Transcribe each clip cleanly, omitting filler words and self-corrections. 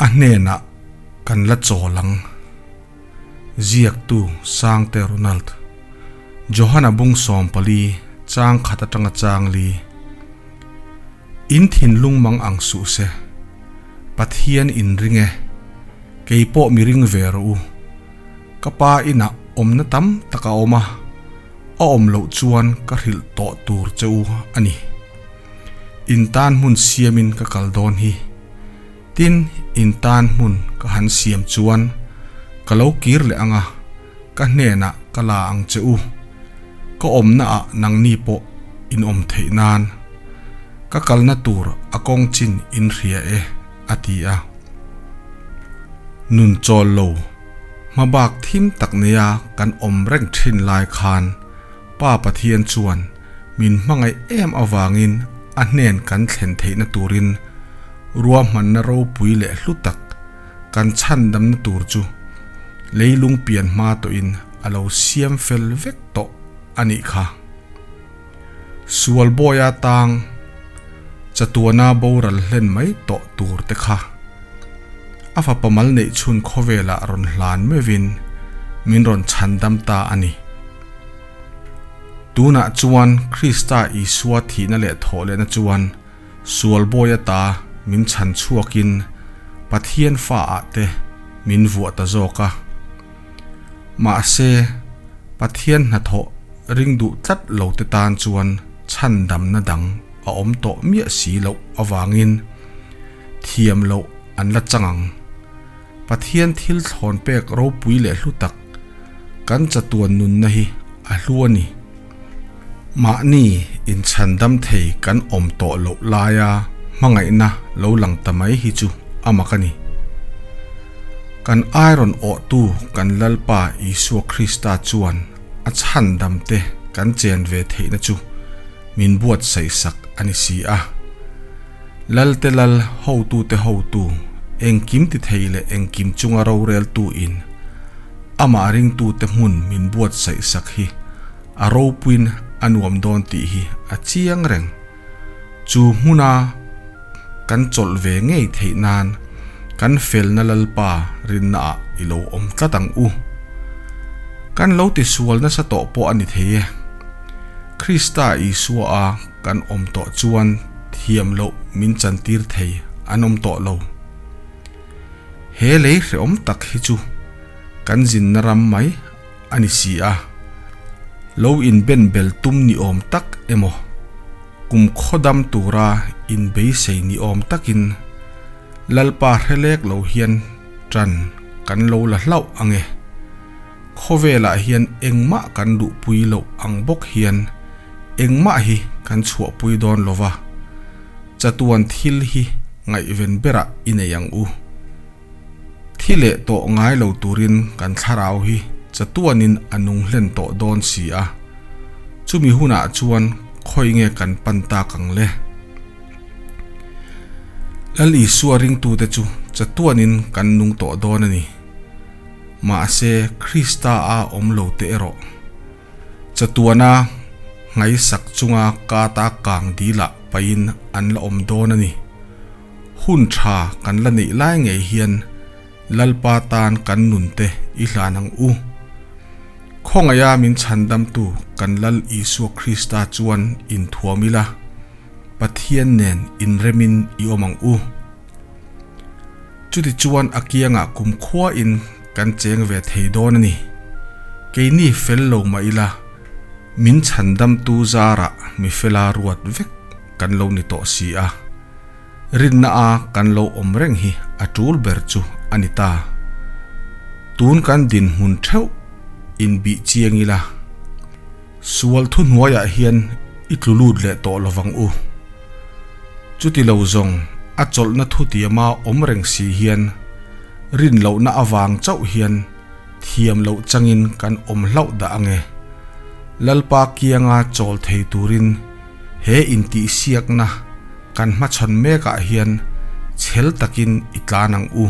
A hnenah kan la chawl ang. Ziaktu Sangte Ronald. Johana bung 14 chang khat atanga chang li. In thinlung mang ang suh se. Pathian in ring e. Kei pawh mi ring ve rawh u. Ka pa inah awmna tam tak a awm a, a awm loh chuan ka hrilh tawh tur che u a ni. In tan hmun siamin ka kal dawn hi. Tin, in tan hmun ka han siam chuan ka lo kir leh ang a, ka hnenah ka la ang che u. Ka awmna ah nangni pawh in awm theih nan ka kalna tur a kawng chin in hria e, a ti a. Nun chawl lo, hmabak thim tak neia kan awm reng thin lai khan Pa Pathian chuan min hmangaih em avangin a hnen kan thlen theihna turin ruahmanna ropui leh hlu tak kan chhandamna tur chu leilung pian hma tawhin a lo siam fel vek tawh a nih kha. Sual bawia tang chatuana boral hlen mai tawh tur te kha a fapa mal neih chhun khawvelah rawn hlan meuhin min rawn chhandam ta a ni. Tunah chuan Krista Isua thihna leh thawhlehna chuan sual bawi ata min chhan chhuakin Pathian faah te min vuah ta zawk a. Mahse, Pathian hnathawh ring duh tlat lo te tan chuan chhandamna dang a awm tawh miah si loh avangin thiam loh an la chang ang. Pathian thil thlawn pek ropui leh hlu tak kan chatuan nunna hi a hlu a ni. Mahni inchhandam thei kan awm tawh loh laia hmangaihna lo lang ta mai hi chu a mak a ni. Kan iron awhtu kan Lalpa Isua Krista chuan a chhandam te kan chen ve theihna chu min buatsaih sak a ni si a. Lalte lal, hotute hotu, engkim ti thei leh engkim chunga roreltu in amah ringtute hmun min buatsaih sak hi a ropuiin a nuam dawn tih hi a chiang reng. Chu hmuna kan chawlh ve ngei theih nan kan felna Lalpa rinnaah i lo awm tlat ang u. Kan lo tisual nasa tawh pawh a ni thei e. Krista Isua a kan awm tawh chuan thiam loh min chantir thei an awm tawh lo. He lei hrehawm tak hi chu kan zinna ram mai a ni si a, lo inben bel tum ni awm tak emaw, kum khaw dam tura inbeisei ni awm takin Lalpa hre lek lo hian ṭan kan lo la hlauh ang e. Khawvelah hian engmah kan duhpui loh ang bawk hian engmah hi kan chhuahpui dawn lo va, chatuan thil hi ngaihven berah i nei ang u. Thi leh tawh ngai lo turin kan thlarau hi chatuanin a nung hlen tawh dawn si a, chumi hunah chuan khawi nge kan pan tak ang le? Lal Isua ringtute chu chatuanin kan nung tawh dawn a ni. Mahse, Krista a awm lo te erawh chatuana nghaisak chunga kata kang dilah pahin an la awm dawn a ni. Hun tha kan la neih lai ngei hian Lalpa tan kan nun te i hlan ang u. Khawngaiha min chhandamtu kan Lal Isua Krista chuan inthuam ila, Pathian nen inremin i awm ang u. Chutichuan a kiangah kumkhuain kan cheng ve thei dawn a ni. Keini fel lo mah ila, min chhandamtu zarah mi fela ruat vek kan lo ni tawh si a. Rinna a kan lo awm reng hi a tul ber chu a ni ta. Tun kan dinhmun theuh inbih chiang ila, sual thuhnuaiah hian i tlu lut leh tawh lovang u. Chuti lo zawng a chawlhna thutiama awm reng si hian rin lohna avang chauh hian thiam loh changin kan awm hlauh dah ang e. Lalpa kianga chawl thei turin he intihsiakna kan hmachhawn mekah hian chhel takin i tlan ang u.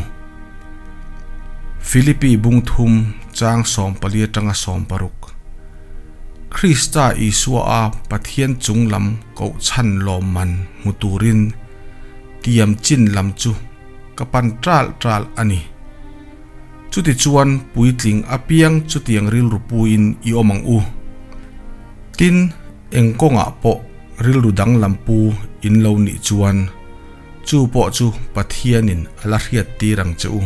Philippi bungthum chang 14 atanga 16. Krista Isua a Pathian chung lam kohchhan lawmman hmu turin tiam chin lam chu. ka pan ṭal ṭal a ni. Chutichuan puitling apiang chutiang rilru puin i awm ang u. Tin, eng kawngah pawh rilru danglam pu in lo nih chuan chu pawh chu Pathianin a la hriat tir ang che u.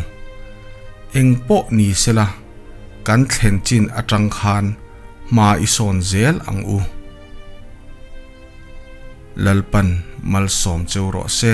Eng pawh ni sela kan thlen chin atang khan hma i sawn zel ang u. Lalpan malsawm cheu rawh se.